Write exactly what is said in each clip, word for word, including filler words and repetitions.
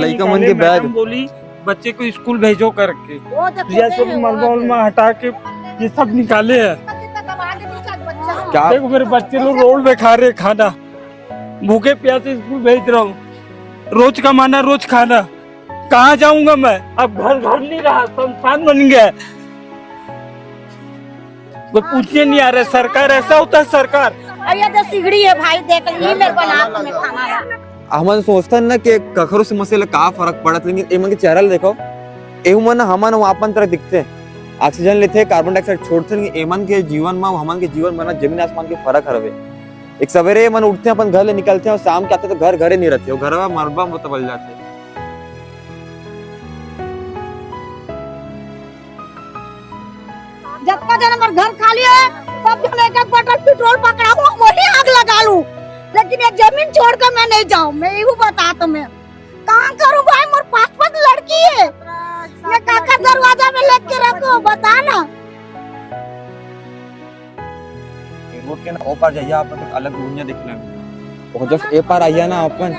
लइका मन के निकाले, बैग। मैडम बोली बच्चे को स्कूल भेजो करके। ये सब मलबा उलबा हटा के ये सब निकाले हैं। क्या? देखो, मेरे बच्चे लोग रोड पे खा रहे खाना, भूखे प्यासे स्कूल भेज रहा हूँ, रोज कमाना रोज खाना, कहाँ जाऊंगा मैं? अब घर घर नहीं रहा, संस्थान बन गया है। कोई पूछने नहीं आ रहा है। सरकार, ऐसा होता है सरकार? अरे, ये तो सिगड़ी है भाई, देख, ये मेरे बना के मैं खाना है। हमन सोचथन ना कि कखरो समस्या ले का फर्क पड़त, लेकिन एमन के चेहरा ल देखो, एहू मन हमन अपन तरह दिखथे, ऑक्सीजन लेथे, कार्बन डाइऑक्साइड छोड़थे, लेकिन एमन के जीवन म हमन के जीवन म ना जमीन आसमान के फर्क हरवे। एक सवेरे एमन उठथे, अपन घर ले निकलथे और शाम के आथे तो घर घरे नहीं रहथे, वो घर मलबा में तबल जाथे। जतका जन हमर घर खाली है, सब जन एक एक बोतल पेट्रोल पकड़ाओ, वही आग लगा लूं, लेकिन ये जमीन छोड़ के मैं नहीं जाऊं। मैं यही बता तो मैं कहाँ करूं भाई, मोर पांच पांच लड़की है, मैं काकर दरवाजा में लेके रखूं, बता ना। ये रोड के ना ओ पार जाइए, आप तो अलग दुनिया देख लेंगे। और जब ए पार आइए ना अपन,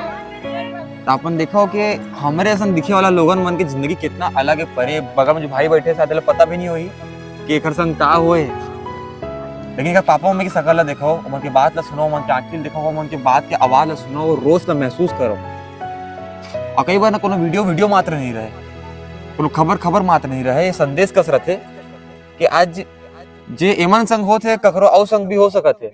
तो अपन देखो कि हमरे असन दिखे वाला लोगन मन की जिंदगी कितना अलग है। परे बगल में जो भाई बैठे, शायद पता भी नहीं होई कि एकर संग का होए, लेकिन एकर पापा मम्मी की शकल ला देखो, ओमन के बात ला सुनो, ओमन के आँखी ला देखो, ओमन के बात के आवाज ला सुनो, वो रोज ला महसूस करो। और कई बार ना कोनो वीडियो वीडियो मात्र नहीं रहे, कोनो खबर खबर मात्र नहीं रहे, ये संदेश कस रथे कि आज जे एमन संग होत हे, ककरो अउ संग भी हो सकत हे।